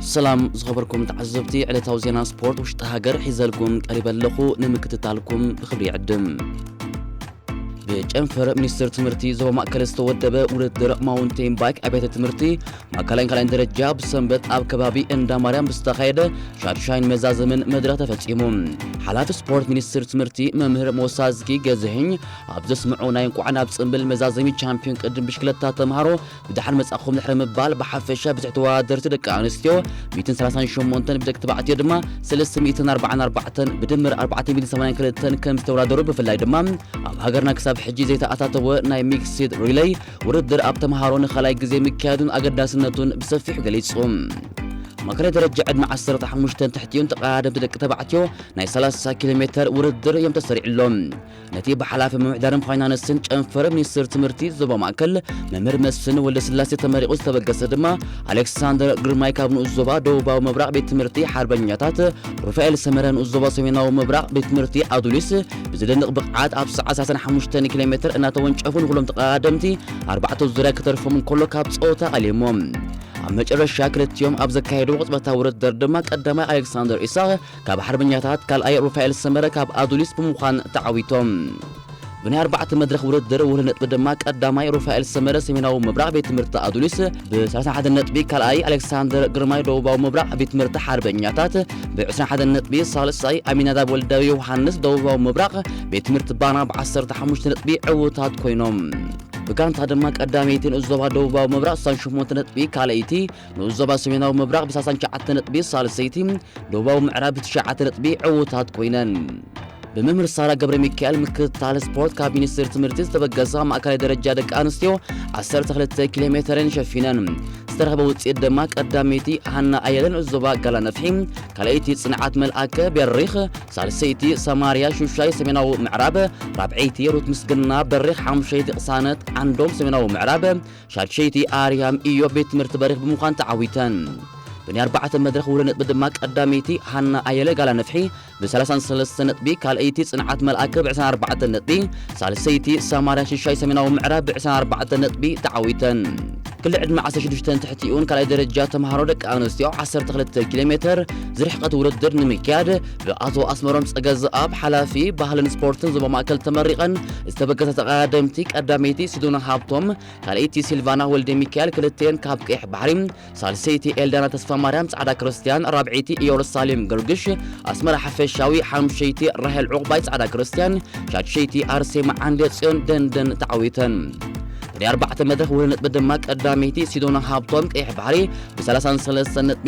ሰላም ዝኸበርኩም ተዓዘብቲ፣ ዕለታዊ ዜና ስፖርት ውሽጢ ሃገር ሒዘልኩም ቀሪበ ኣለኹ። ንምክትታልኩም ብኽብሪ ይዕድም። ብጨንፈር ሚኒስትር ትምህርቲ ዞባ ማእከል ዝተወደበ ውድድር ማውንቴን ባይክ ኣብያተ ትምህርቲ ማእከላይን ካልኣይን ደረጃ ብሰንበት ኣብ ከባቢ እንዳ ማርያም ብዝተኻየደ ሻድሻይን መዛዘምን መድረኽ ተፈጺሙ። ሓላፊ ስፖርት ሚኒስትር ትምህርቲ መምህር ሞሳዝጊ ገዝህኝ ኣብ ዘስምዑ ናይ እንቋዕ ናብ ጽምብል መዛዘሚ ቻምፒዮን ቅድም ብሽክለታ ተምሃሮ ብደሓን መጻኹም ድሕሪ ምባል፣ ብሓፈሻ ብዝሒ ተወዳደርቲ ደቂ ኣንስትዮ ሚእትን ሰላሳን ሸሞንተን፣ ብደቂ ተባዕትዮ ድማ ሰለስተ ሚእትን ኣርባዓን ኣርባዕተን፣ ብድምር ኣርባዕተ ሚእትን ሰማንያን ክልተን ከም ዝተወዳደሩ፣ ብፍላይ ድማ ኣብ ሃገርና ክሳብ ሕጂ ዘይተኣታተወ ናይ ሚክስድ ሪለይ ውድድር ኣብ ተምሃሮ ንኻልኣይ ግዜ ምክያዱን ኣገዳስነቱን ብሰፊሑ ገሊጹ። ማእከላይ ደረጃ ዕድመ ዓሰርተ ሓሙሽተን ትሕቲኡን ተቐዳደምቲ ደቂ ተባዕትዮ ናይ ሰላሳ ኪሎ ሜተር ውድድር እዮም ተሰሪዕሎም። ነቲ ብሓላፊ ምምሕዳርን ፋይናንስን ጨንፈር ሚኒስትር ትምህርቲ ዞባ ማእከል መምህር መስፍን ወልደስላሴ ተመሪቑ ዝተበገሰ ድማ ኣሌክሳንደር ግርማይ ካብ ንኡስ ዞባ ደቡባዊ ምብራቕ ቤት ትምህርቲ ሓርበኛታት፣ ሩፋኤል ሰመረ ንኡስ ዞባ ሰሜናዊ ምብራቕ ቤት ትምህርቲ ኣዱሊስ ብዝደንቕ ብቕዓት ኣብ ሰዓት ሰላሳን ሓሙሽተን ኪሎ ሜተር እናተወንጨፉ ንኹሎም ተቐዳደምቲ ኣርባዕተ ዙርያ ክተርፎም እንከሎ ካብ ጸወታ ቀሊሞም። ኣብ መጨረሻ ክልቲኦም ኣብ ዘካየድዎ ቅጽበታዊ ውድድር ድማ ቀዳማይ ኣሌክሳንደር ኢሳቕ ካብ ሓርበኛታት፣ ካልኣይ ሩፋኤል ሰመረ ካብ ኣዱሊስ ብምዃን ተዓዊቶም። ብናይ ኣርባዕተ መድረኽ ውድድር ውህሉል ነጥቢ ድማ ቀዳማይ ሩፋኤል ሰመረ ሰሜናዊ ምብራቕ ቤት ትምህርቲ ኣዱሊስ ብ ሰላሳ ሓደ ነጥቢ፣ ካልኣይ ኣሌክሳንደር ግርማይ ደቡባዊ ምብራቕ ቤት ትምህርቲ ሓርበኛታት ብ ዕስራን ሓደን ነጥቢ፣ ሳልሳይ ኣሚናዳብ ወልደ ዮሃንስ ደቡባዊ ምብራቕ ቤት ትምህርቲ ባና ብ ዓሰርተ ሓሙሽተ ነጥቢ ዕዉታት ኮይኖም። ብጋንታ ድማ ቀዳመይቲ ንኡስ ዞባ ደቡባዊ ምብራቕ ስሳን ሸሞንተ ነጥቢ፣ ካልኣይቲ ንኡስ ዞባ ሰሜናዊ ምብራቕ ብ ሰላሳን ትሽዓተን ነጥቢ፣ ሳልሰይቲ ደቡባዊ ምዕራብ ብ ትሽዓተ ነጥቢ ዕዉታት ኮይነን። ብመምህር ሳራ ገብረ ሚካኤል ምክትታል ስፖርት ካብ ሚኒስትሪ ትምህርቲ ዝተበገሳ ማእከላይ ደረጃ ደቂ ኣንስትዮ ዓሰርተ ክልተ ኪሎ ሜተርን ሸፊነን። ዝተረኸበ ውፅኢት ድማ ቀዳመይቲ ሃና ኣየለ ንኡስ ዞባ ጋላ ነፍሒ፣ ካልኣይቲ ጽንዓት መልኣከ በሪኽ፣ ሳልሰይቲ ሰማርያ ሹሻይ ሰሜናዊ ምዕራብ፣ ራብዐይቲ ሩት ምስግና በሪኽ፣ ሓሙሸይቲ ቅሳነት ዓንዶም ሰሜናዊ ምዕራብ፣ ሻድሸይቲ ኣርያም ኢዮብ ቤት ትምህርቲ በሪኽ ብምዃን ተዓዊተን። ብናይ ኣርባዕተ መድረኽ ውህሉል ነጥቢ ድማ ቀዳመይቲ ሃና ኣየለ ጋላ ነፍሒ ብ ሰላሳን ሰለስተ ነጥቢ፣ ካልኣይቲ ጽንዓት መልኣከ ብ ዕስራን ኣርባዕተን ነጥቢ፣ ሳልሰይቲ ሰማርያ ሽሻይ ሰሜናዊ ምዕራብ ብ ዕስራን ኣርባዕተን ነጥቢ ተዓዊተን። ክሊ ዕድመ ዓሰርተ ሽዱሽተን ትሕቲኡን ካልኣይ ደረጃ ተምሃሮ ደቂ ኣንስትዮ ዓሰርተ ክልተ ኪሎ ሜተር ዝርሕቐት ውድድር ንምክያድ ብኣቶ ኣስመሮም ጸገዝኣብ ሓላፊ ባህልን ስፖርትን ዞባ ማእከል ተመሪቐን ዝተበገሳ ተቐዳደምቲ ቀዳመይቲ ሲዶና ሃብቶም፣ ካልኣይቲ ሲልቫና ወልደ ሚካኤል ክልተን ካብ ቀይሕ ባሕሪ፣ ሳልሰይቲ ኤልዳና ተስፋ ማርያም ጻዕዳ ክርስቲያን፣ ራብዐይቲ ኢየሩሳሌም ገርግሽ ኣስመራ ሓፈሻዊ፣ ሓሙሸይቲ ራሄል ዑቕባይ ጻዕዳ ክርስቲያን፣ ሻድሸይቲ ኣርሴማ ዓንደ ጽዮን ደንደን ተዓዊተን። ብናይ ኣርባዕተ መድረኽ ውህሉል ነጥቢ ድማ ቀዳመይቲ ሲዶና ሃብቶም ቀይሕ ባሕሪ ብ ሰላሳን ሰለስተን ነጥቢ፣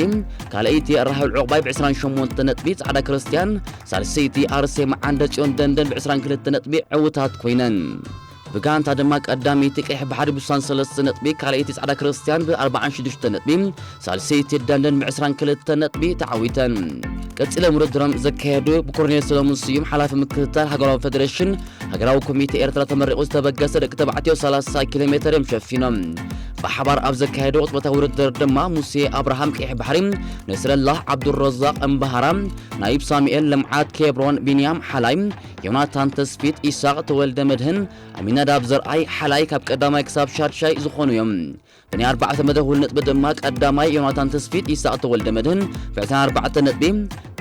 ካልኣይቲ ራሄል ዑቕባይ ብ ዕስራን ሸሞንተን ነጥቢ ጻዕዳ ክርስቲያን፣ ሳልሰይቲ ኣርሴማ ዓንደ ጽዮን ደንደን ብ ዕስራን ክልተ ነጥቢ ዕዉታት ኮይነን። ብጋንታ ድማ ቀዳመይቲ ቀይሕ ባሕሪ ብ ስሳን ሰለስተ ነጥቢ፣ ካልኣይቲ ጻዕዳ ክርስቲያን ብ ኣርባዓን ሽዱሽተ ነጥቢ፣ ሳልሰይቲ ደንደን ብ ዕስራን ክልተ ነጥቢ ተዓዊተን። ቀጺሎም ውድድሮም ዘካየዱ ብኮሎኔል ሰለሙን ስዩም ሓላፊ ምክትታል ሃገራዊ ፌዴሬሽን ሃገራዊ ኮሚቴ ኤርትራ ተመሪቑ ዝተበገሰ ደቂ ተባዕትዮ ሰላሳ ኪሎ ሜተር እዮም ሸፊኖም። ብሓባር ኣብ ዘካየዱ ቅጽበታዊ ውድድር ድማ ሙሴ ኣብርሃም ቀይሕ ባሕሪ፣ ነስረላህ ዓብዱረዛቕ እምበሃራ፣ ናይብ ሳሙኤል፣ ልምዓት ኬብሮን፣ ቢንያም ሓላይ፣ ዮናታን ተስፊት፣ ኢሳቕ ተወልደ መድህን፣ ኣሚናዳብ ዘርኣይ ሓላይ ካብ ቀዳማይ ክሳብ ሻድሻይ ዝኾኑ እዮም። ብናይ ኣርባዕተ መድረኽ ውህሉል ነጥቢ ድማ ቀዳማይ ዮናታን ተስፊት፣ ኢሳቕ ተወልደ መድህን ብ ዕስራን ኣርባዕተን ነጥቢ፣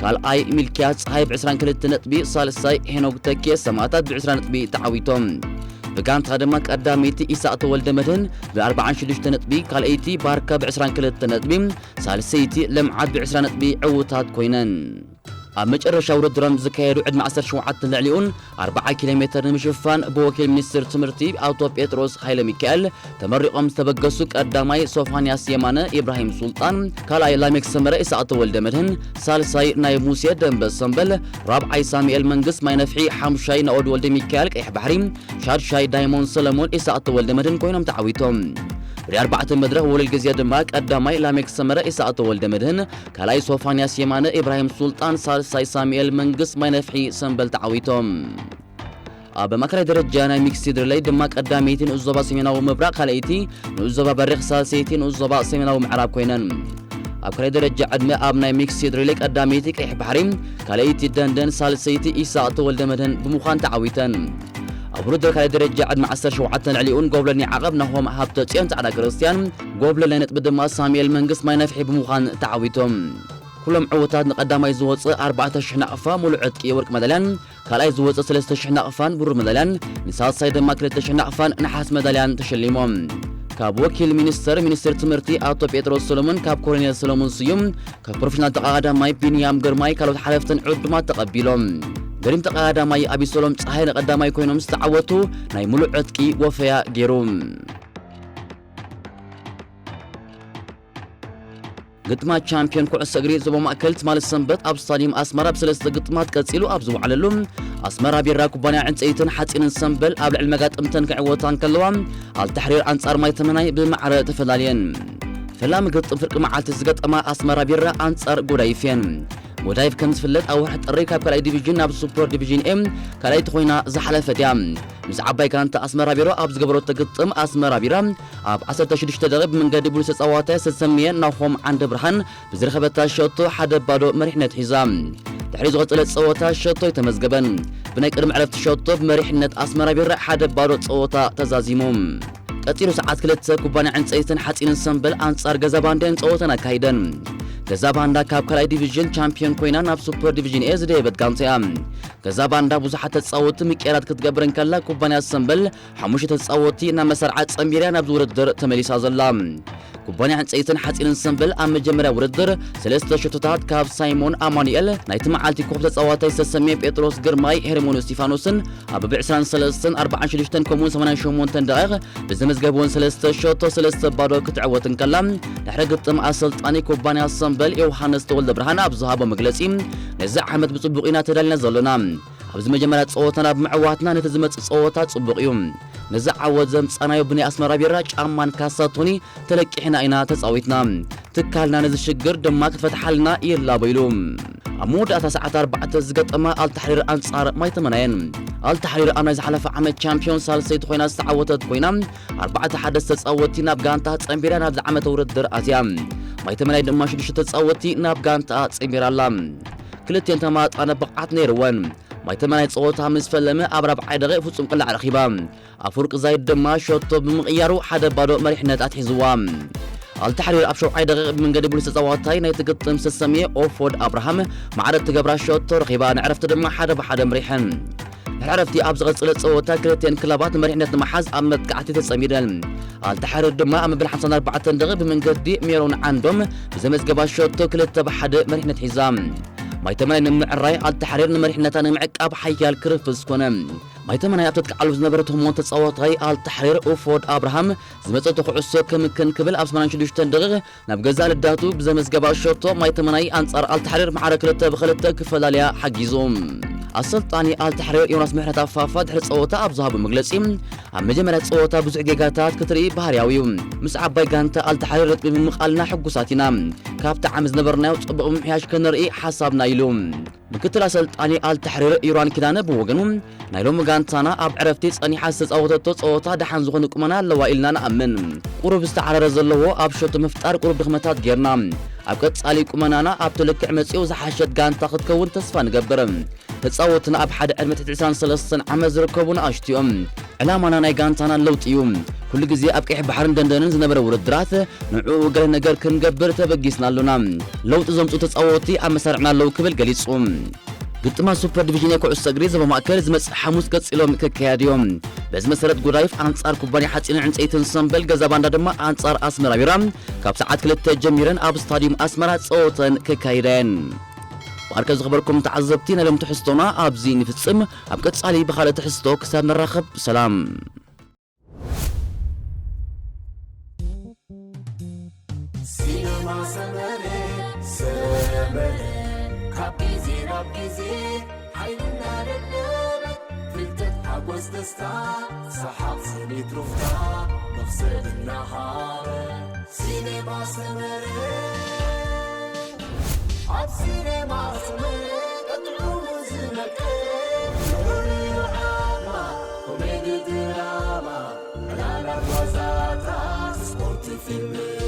ካልኣይ ሚልክያስ ጸሃይ ብ ዕስራን ክልተ ነጥቢ፣ ሳልሳይ ሄኖክ ተኪኤ ሰማእታት ብ ዕስራ ነጥቢ ተዓዊቶም። ብጋንታ ድማ ቀዳመይቲ ኢሳቕ ተወልደ መድህን ብ ኣርባዓን ሽዱሽተ ነጥቢ፣ ካልኣይቲ ባርካ ብ ዕስራን ክልተ ነጥቢ፣ ሳልሰይቲ ልምዓት ብ ዕስራ ነጥቢ ዕዉታት ኮይነን። ኣብ መጨረሻ ውድድሮም ዝካየዱ ዕድመ ዓሰርተ ሸውዓተን ልዕሊኡን ኣርብዓ ኪሎ ሜተር ንምሽፋን ብወኪል ሚኒስትር ትምህርቲ ኣቶ ጴጥሮስ ሃይለ ሚካኤል ተመሪቖም ዝተበገሱ ቀዳማይ ሶፋንያስ የማነ ኢብራሂም ሱልጣን፣ ካልኣይ ላሜክ ሰመረ ኢሳቕ ተወልደ መድህን፣ ሳልሳይ ናይ ሙሴ ደንበ ሰምበል፣ ራብዓይ ሳሙኤል መንግስት ማይነፍሒ፣ ሓሙሻይ ናኦድ ወልደ ሚካኤል ቀይሕ ባሕሪ፣ ሻድሻይ ዳይሞንድ ሰለሞን ኢሳቕ ተወልደ መድህን ኮይኖም ተዓዊቶም። ብናይ ኣርባዕተ መድረኽ ውህሉል ግዜ ድማ ቀዳማይ ላሜክ ሰመረ ኢሳቕ ተወልደ መድህን፣ ካልኣይ ሶፋንያስ የማነ ኢብራሂም ሱልጣን፣ ሳልሳይ ሳሙኤል መንግስት ማይነፍሒ ሰምበል ተዓዊቶም። ኣብ ማእከላይ ደረጃ ናይ ሚክስድ ሪለይ ድማ ቀዳመይቲ ንኡስ ዞባ ሰሜናዊ ምብራቕ፣ ካልኣይቲ ንኡስ ዞባ በሪኽ፣ ሳልሰይቲ ንኡስ ዞባ ሰሜናዊ ምዕራብ ኮይነን። ኣብ ካልኣይ ደረጃ ዕድመ ኣብ ናይ ሚክስድ ሪለይ ቀዳመይቲ ቀይሕ ባሕሪ፣ ካልኣይቲ ደንደን፣ ሳልሰይቲ ኢሳቕ ተወልደ መድህን ብምዃን ተዓዊተን። ኣብ ውድድር ካልኣይ ደረጃ ዕድመ ዓሰርተ ሸውዓተ ልዕሊኡን ጎብለል ናይ ዓቐብ ናሆም ሃብተ ጽዮን ጻዕዳ ክርስቲያን፣ ጎብለል ናይ ነጥቢ ድማ ሳሙኤል መንግስት ማይ ነፍሒ ብምዃን ተዓዊቶም። ኩሎም ዕውታት ንቐዳማይ ዝወጸ ኣርባዕተ ሽሕ ናቕፋ ሙሉእ ዕጥቂ ወርቂ መዳልያን ካልኣይ ዝወጸ ሰለስተ ሽሕ ናቕፋን ብሩር መዳልያን ንሳልሳይ ድማ ክልተ ሽሕ ናቕፋን ነሓስ መዳልያን ተሸሊሞም። ካብ ወኪል ሚኒስተር ሚኒስትር ትምህርቲ ኣቶ ጴጥሮስ ሰሎሞን ካብ ኮሎኔል ሰሎሞን ስዩም ካብ ፕሮፌሽናል ተቐዳዳማይ ቢንያም ግርማይ ካልኦት ሓለፍትን ዕዱማት ተቐቢሎም። ገሪም ተቐዳዳማይ ኣቢሰሎም ጸሃይ ንቐዳማይ ኮይኖም ዝተዓወቱ ናይ ሙሉእ ዕጥቂ ወፈያ ገይሩ። ግጥማት ቻምፒዮን ኩዕሶ እግሪ ዞባ ማእከል ትማሊ ሰንበት ኣብ ስታዲየም ኣስመራ ብሰለስተ ግጥማት ቀጺሉ ኣብ ዝወዓለሉ ኣስመራ ቢራ ኩባንያ ዕንጸይትን ሓጺንን ሰምበል ኣብ ልዕሊ መጋጥምተን ክዕወታ እንከለዋ ኣልታሕሪር ኣንጻር ማይ ተመናይ ብማዕረ ተፈላለየን። ፈላሚ ግጥም ፍርቂ መዓልቲ ዝገጠማ ኣስመራ ቢራ ኣንጻር ጎዳይፍ እየን። ጎዳይፍ ከም ዝፍለጥ ኣብ ወርሒ ጥሪ ካብ ካልኣይ ዲቪዥን ናብ ሱፐር ዲቪዥን ኤ ካልኣይቲ ኮይና ዝሓለፈት እያ። ምስ ዓባይ ጋንታ ኣስመራ ቢሮ ኣብ ዝገበረቶ ግጥም ኣስመራ ቢራ ኣብ ዓሰርተ ሽዱሽተ ደቂቕ ብመንገዲ ብሉስ ተጻዋታይ ዝተሰምየ ናሆም ዓንደ ብርሃን ብዝረኸበታ ሸቶ ሓደ ባዶ መሪሕነት ሒዛ። ድሕሪ ዝቐጸለ ጸወታ ሸቶ ኣይተመዝገበን። ብናይ ቅድሚ ዕረፍቲ ሸቶ ብመሪሕነት ኣስመራ ቢራ ሓደ ባዶ ጸወታ ተዛዚሙ። ቀጺሉ ሰዓት ክልተ ኩባንያ ዕንጸይትን ሓጺንን ሰምበል ኣንጻር ገዛ ባንዳን ጸወተን ኣካይደን። ገዛ ባንዳ ካብ ካልኣይ ዲቪዥን ቻምፒዮን ኮይና ናብ ሱፐር ዲቪዥን ኤ ዝደየበት ጋንታ እያ። ገዛ ባንዳ ብዙሓት ተጻወትቲ ምቅያራት ክትገብር እንከላ ኩባንያ ሰምበል ሓሙሽተ ተጻወትቲ ናብ መሰርዓ ጸንቢራ ናብዚ ውድድር ተመሊሳ ዘላ። ኩባንያ ዕንጸይትን ሓጺንን ሰምበል ኣብ መጀመርያ ውድድር ሰለስተ ሸቶታት ካብ ሳይሞን ኣማኑኤል፣ ናይቲ መዓልቲ ኮኸብ ተጻዋታይ ዝተሰምየ ጴጥሮስ ግርማይ፣ ሄርሞን እስቲፋኖስን ኣብ ብዕስራን ሰለስተን ኣርባዓን ሽዱሽተን ከምኡውን ሰማንያን ሸሞንተን ደቂቕ ብዘመዝገብዎን ሰለስተ ሸቶ ሰለስተ ባዶ ክትዕወት እንከላ፣ ድሕሪ ግጥም ኣሰልጣኒ ኩባንያ ሰምበል ዮሃንስ ተወልደ ብርሃን ኣብ ዝሃቦ መግለጺ፣ ነዚ ዓመት ብጽቡቕ ኢና ተዳሊና ዘሎና። ኣብዚ መጀመርያ ጸወታና ብምዕዋትና ነቲ ዝመጽእ ጸወታ ጽቡቕ እዩ። ነዚ ዓወት ዘምጻናዮ ብናይ ኣስመራ ቢራ ጫማን ካሳቶኒ ተለቂሕና ኢና ተጻዊትና። ትካልና ነዚ ሽግር ድማ ክትፈትሓልና ይላቦ ኢሉ። ኣብ መወዳእታ ሰዓት ኣርባዕተ ዝገጠማ ኣልታሕሪር ኣንጻር ማይ ተመናየን። ኣልታሕሪር ኣብ ናይ ዝሓለፈ ዓመት ቻምፒዮን ሳልሰይቲ ኮይና ዝተዓወተት ኮይና፣ ኣርባዕተ ሓደ ዝተጻወቲ ናብ ጋንታ ጸንቢራ ናብዚ ዓመተ ውድድር ኣትያ። ማይ ተመናይ ድማ ሽዱሽተ ተጻወቲ ናብ ጋንታ ጸንቢራ ኣላ። ክልቲኤን ተማጣነ ብቕዓት ነይርወን። ማይ ተመናይ ጸወታ ምስ ፈለመ ኣብ ራብዓይ ደቂቕ ፍጹም ቅላዕ ረኺባ። ኣፈወርቂ ዛይድ ድማ ሸቶ ብምቕያሩ ሓደ ባዶ መሪሕነት ኣትሒዝዋ። ኣልታሕሪር ኣብ ሸውዓይ ደቂቕ ብመንገዲ ብሉስ ተጻዋታይ ናይቲ ግጥም ዝተሰምየ ኦፎድ ኣብርሃም ማዕረ እትገብራ ሸቶ ረኺባ ንዕረፍቲ ድማ ሓደ ብሓደ መሪሐን። ድሕሪ ዕረፍቲ ኣብ ዝቐጸለ ጸወታ ክልቲኤን ክለባት መሪሕነት ንምሓዝ ኣብ መጥቃዕቲ ተጸሚደን። ኣልታሕሪር ድማ ኣብ መበል ሓምሳን ኣርባዕተን ደቂቕ ብመንገዲ ሜሮን ዓንዶም ብዘመዝገባ ሸቶ ክልተ ብሓደ መሪሕነት ሒዛ። ማይ ተመናይ ንምዕራይ ኣልታሕሪር ንመሪሕነታ ንምዕቃብ ሓያል ክርፍስ ኮነ። ማይ ተመናይ ኣብ ተጥቃዕሉ ዝነበረት ህሞን ተጻዋታይ ኣልታሕሪር ኡፎድ ኣብርሃም ዝመጸቶ ኩዕሶ ከምክን ክብል ኣብ ሰማንያን ሽዱሽተን ደቂቕ ናብ ገዛእ ልዳቱ ብዘመዝገባ ሸቶ ማይ ተመናይ ኣንጻር ኣልታሕሪር ማዕረ ክልተ ብክልተ ክፈላልያ ሓጊዙ። ኣሰልጣኒ ኣልታሕሪር ዮናስ ምሕረት ኣፋፋ ድሕሪ ጸወታ ኣብ ዝሃቦ መግለጺ፣ ኣብ መጀመርያ ጸወታ ብዙሕ ጌጋታት ክትርኢ ባህርያዊ እዩ። ምስ ዓባይ ጋንታ ኣልታሕሪር ነጥቢ ብምቓልና ሕጉሳት ኢና። ካብቲ ዓሚ ዝነበርናዮ ጽቡቕ ምምሕያሽ ከነርኢ ሓሳብና ኢሉ። ምክትል ኣሰልጣኒ ኣልታሕሪር ዩራን ኪዳነ ብወገኑ፣ ናይ ሎሚ ጋንታና ኣብ ዕረፍቲ ጸኒሓ ዝተጻወተቶ ጸወታ ደሓን ዝኾነ ቁመና ኣለዋ ኢልና ንኣምን። ቁሩብ ዝተዓረረ ዘለዎ ኣብ ሸቶ ምፍጣር ቁሩብ ድኽመታት ጌርና። ኣብ ቀጻሊ ቁመናና ኣብቲ ልክዕ መጺኡ ዝሓሸት ጋንታ ክትከውን ተስፋ ንገብር። ተጻወትና ኣብ ሓደ ዕድመ ትሕቲ ዕስራን ሰለስተን ዓመት ዝርከቡ ንኣሽቱ እዮም። ዕላማና ናይ ጋንታና ለውጢ እዩ። ኩሉ ግዜ ኣብ ቀይሕ ባሕርን ደንደንን ዝነበረ ውድድራት ንዕኡ ገለ ነገር ክንገብር ተበጊስና ኣሎና። ለውጢ ዘምጽኡ ተጻወትቲ ኣብ መሳርዕና ኣለዉ ክብል ገሊጹ። ግጥማት ሱፐር ዲቪዥን ናይ ኩዕሶ እግሪ ዞባ ማእከል ዝመጽእ ሓሙስ ቀጺሎም ክካየድ እዮም። በዚ መሰረት ጎዳይፍ ኣንጻር ኩባንያ ሓጺንን ዕንጸይትን ሰምበል፣ ገዛ ባንዳ ድማ ኣንጻር ኣስመራ ቢራ ካብ ሰዓት ክልተ ጀሚረን ኣብ ስታዲየም ኣስመራ ጸወተን ክካየዳ እየን። ብኣርከ ዝኸበርኩም ተዓዘብቲ ናይ ሎም ትሕዝቶና ኣብዚ ንፍጽም። ኣብ ቀጻሊ ብኻልእ ትሕዝቶ ክሳብ ንራኸብ ሰላም። ሲነማ ሰመረ ሰመረ ካብ ግዜ ናብ ግዜ ሓይልና ደለበ ፍልጠት ሓጎስ ደስታ ሰሓቕ ስኒት ሩፍታ መኽሰብ እናሃበ ሲነማ ሰመረ ኣብ ሲነማ ሰመረ ቀጥዑ ዝመቀ ንኹሉ ዓማ ኮሜዲ ድራማ ዕላላት ዋዛታት ስፖርት ፊልም